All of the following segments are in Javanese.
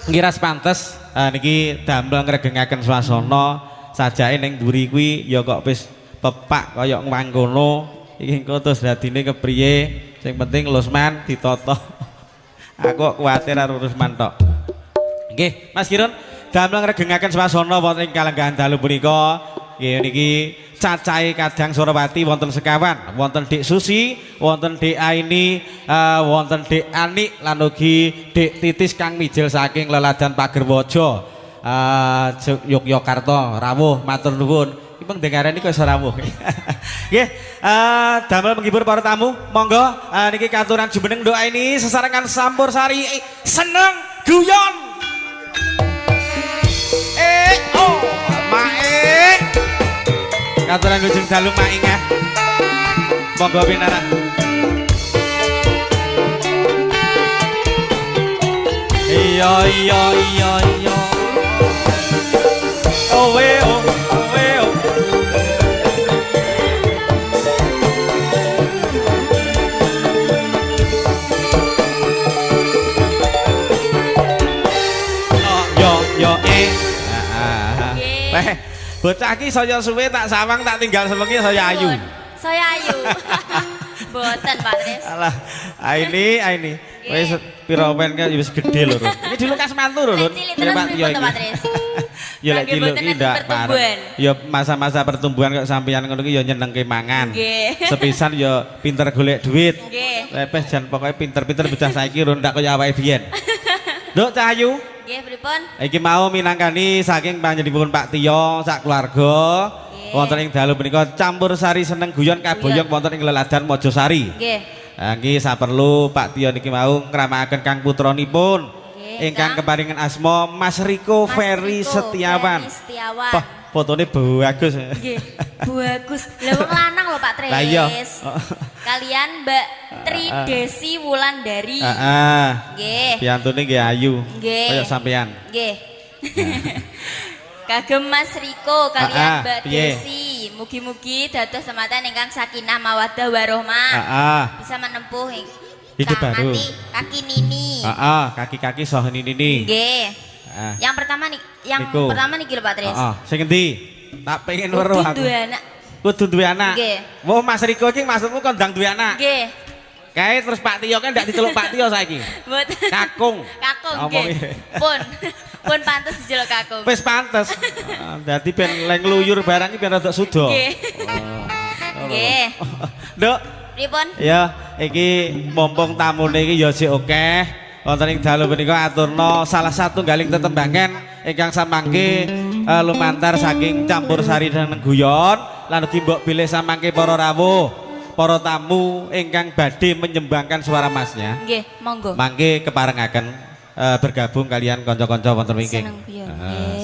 Ngira pantes niki damel ngregengaken swasana sajake ning mburi kuwi ya kok wis pepak kaya ngwangkono iki engko terus dadine kepriye sing penting Lusman ditata. Aku kok kuwatir karo Rusman tok. Nggih, Mas Kirun damel ngregengaken swasana wonten ing kalenggahan dalu punika. Nggih niki cacahe Kadang Surawati wonten sekawan, wonten Dik Susi, wonten Dik Aini, wonten Dik Anik lan ugi Dik Titis kang mijil saking leladan Pagerwojo. Yogyakarta rawuh matur nuwun. Iki pendengarane kok iso rawuh. Nggih, damel menghibur para tamu, monggo niki katuran jumeneng Nduk Aini sesarengan Sampur Sari seneng guyon. Oh, mae. Katuran ujung dalu maingah. Monggo pinarak. Iya iya iya iya. Oh we oh we oh. Oh, yo yo eh. Nggih. Weh, bocah iki saya suwe tak sawang tak tinggal sewengi saya ayu. Saya ayu. Mboten, Pak Tris. Alah, Aini, Aini. Wis pira pen kan wis gedhe lho, Run. Iki dilukas mantu lho, Run. Lek cilik terus Pak Tio pripun to, iki. Pak Tris? Ya lek Lagi cilik mboten iki enten ndak pertumbuhan. pareng. Ya masa-masa pertumbuhan kok sampeyan ngono ki ya nyenengke mangan. Nggih. Sepisan ya pinter golek duit. Nggih. Lepeh jan pokoke pinter-pinter bocah saiki Run ndak kaya awake biyen. Nduk Cahayu, Nggih, pripun? iki mau minangkani saking panjenenganipun Pak Tio sak keluarga. Nggih. Wonten ing dalu punika campur sari seneng guyon kaboyong wonten ing leladan Mojosari. Nggih. Nah, nggih saperlu Pak Tio niki mau ngramakaken kang putranipun Nggih, ingkang Kang. keparingan asma Mas Riko Mas Ferry Riko Setiawan. Ferry Setiawan. Wah, fotone bagus. Nggih, bagus. Lah wong lanang lho Pak Tris. Lah iya. Kalian Mbak Tri Desi Wulandari. Heeh. Nggih. Piyantune nggih ayu. Nggih. Kaya sampean. Nggih. Kagem Mas Riko kalian Mbak piye? Desi. Mugi-mugi dados sematan ingkang sakinah mawaddah warahmah. Heeh. Bisa menempuh Hidup baru. nganti kaki nini. Heeh, kaki-kaki soh nini. Nggih. Heeh. Yang pertama nih, yang Niku. pertama niki lho Pak Tris. Heeh, sing endi? Tak pengen weruh Kudu aku. duwe anak. Kudu duwe anak. Nggih. Wah, Mas Riko iki maksudmu kondang duwe anak. Nggih. Kae terus Pak Tio kan ndak diceluk Pak Tio saiki. Mboten. Kakung. Kakung nggih. Omongi. Pun. Pun pantes diceluk kakung. Wis pantes. Dadi ben leng luyur barang iki ben rada suda. Nggih. Oh. Nggih. Nduk, Pripun? ya iki mumpung tamune iki ya sik akeh. Wonten ing dalu punika aturna salah satu galing tetembangan ingkang samangke lumantar saking campur sari dan guyon lan ugi mbok bilih samangke para rawuh, para tamu ingkang badhe menyumbangkan suara masnya. Nggih, monggo. Mangke keparengaken bergabung kalian kanca-kanca wonten wingking. Seneng guyon.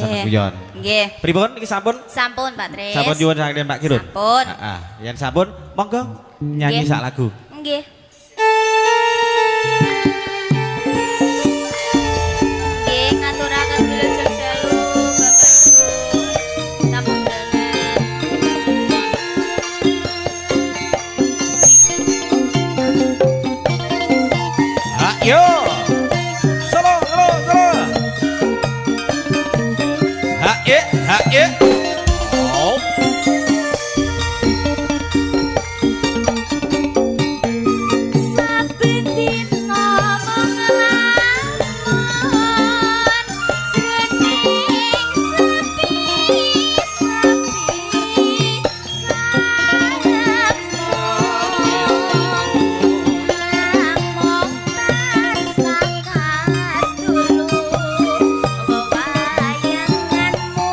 Seneng guyon. Nggih. Pripun iki sampun? Sampun Pak Tris. Sampun nyuwun saking Pak Kirun. Sampun. Heeh. Yen sampun, monggo nyanyi Nggih. sak lagu. Nggih. Nggih, ngaturaken wilujeng dalu Bapak Ibu. Tamu undangan. Ayo. Solo, solo, solo. Ha ye, ha ye. Oh. Saben dina mung nglamun jroning sepi sepi namung tansah kadulur wewayanganmu.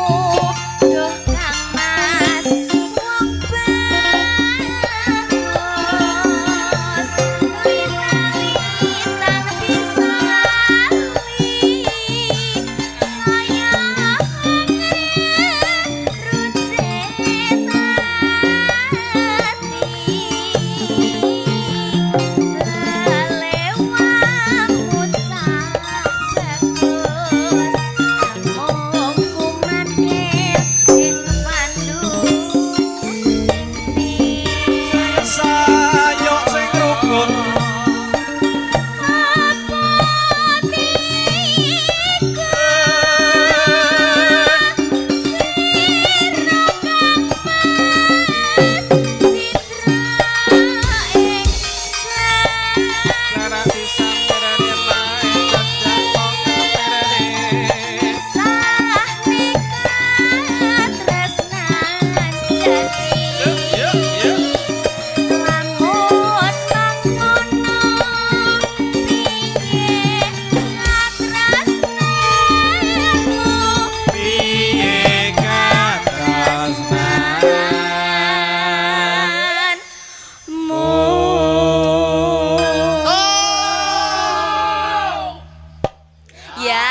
Ya,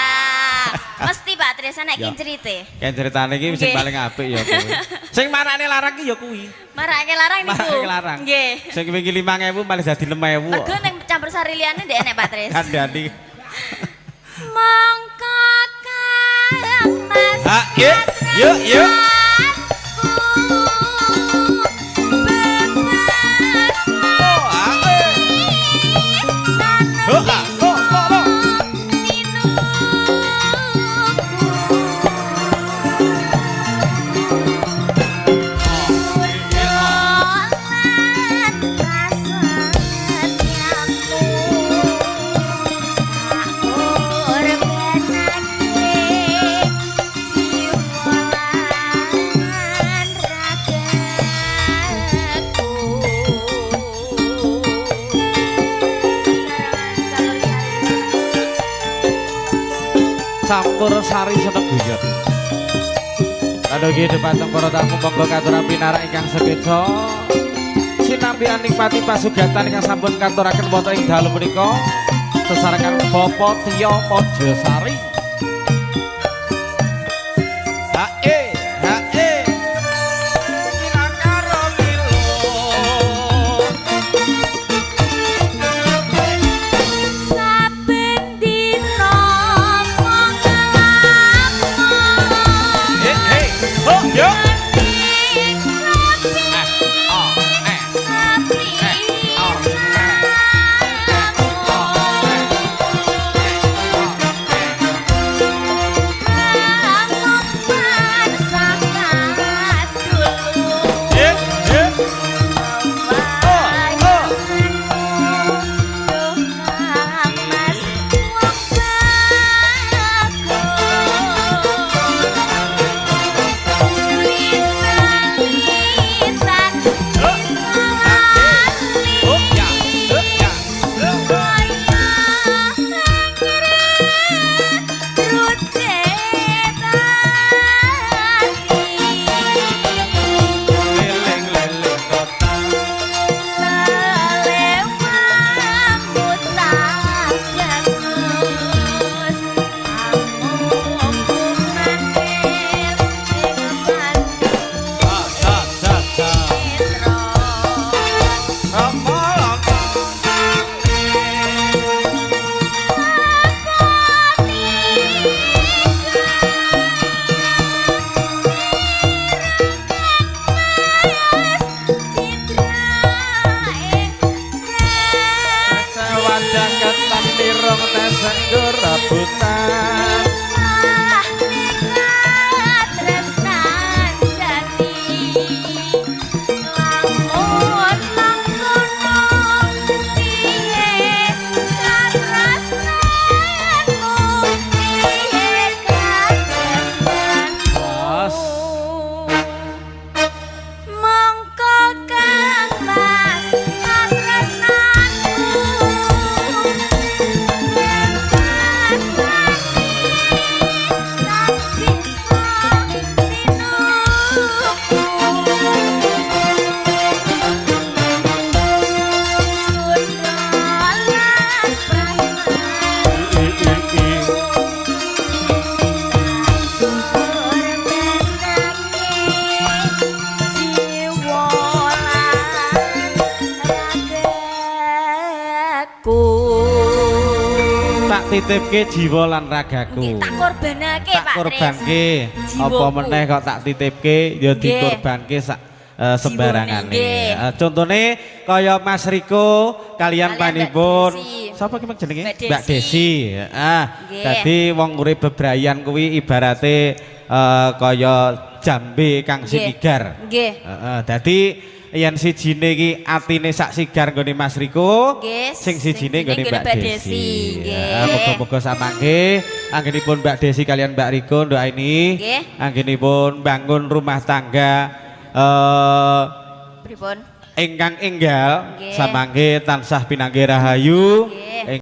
mesti Pak Tris nek Ya. cerite. Kan ceritane iki sing Nggih. paling apik ya kuwi. Sing marane larang ki ya kuwi. Marake larang niku. Marake larang. Nggih. Sing wingi 5000 malah dadi 6000. Mergo ning campur sari liyane ndek enek Pak Tris. Kandhani. Mongko Kang Mas. Ha, yuk, yuk, yuk. Oh, ah, eh. Oh, ah, oh, oh, oh. Campur sari seneng guyon. Lan ugi dhumateng para tamu monggo katuran pinarak ingkang sekeca. Sinambi nikmati pasugatan ingkang sampun katuraken wonten ing dalu punika sesarengan Bapak Tio Mojosari. Ha e, ha e. Kira karo lilo. Saben dina mung nglamun. He he. Ho yo. Eh, oh, eh. Eh, oh, eh. Oh, eh. Eh, eh. Oh, oh. Oh, ya. Oh, ya. Oh. Leleng-leleng kota. Ta ta ta ta. Ramalan. Sewadah ketan lirung teseng rebutan. Bos. Mongko Kang Mas katresnanku Tak titipke jiwa lan ragaku. Nggih, tak korbanake Tak Pak Tris. korbanke. Apa Jiwaku. meneh kok tak titipke ya Nggih. dikorbanke sak sembarangane. Nggih. Contone kaya Mas Riko kalian Kalian Mbak panipun Desi. sapa ki mang jenenge? Mbak Mbak Desi. Heeh. Nggih. Dadi wong urip bebrayan kuwi ibarate kaya jambe kang Nggih. sinigar. Nggih. Heeh, dadi yen sijine iki atine sak sigar nggone Mas Riko, Nggih, sing sijine nggone Mbak Desi. Nggih. Heeh, muga-muga samangke anggenipun Mbak Desi kalian Mbak Riko doaini Nggih. anggenipun bangun rumah tangga Pripun? ingkang enggal Nggih. samangke tansah pinanggih rahayu. Nggih.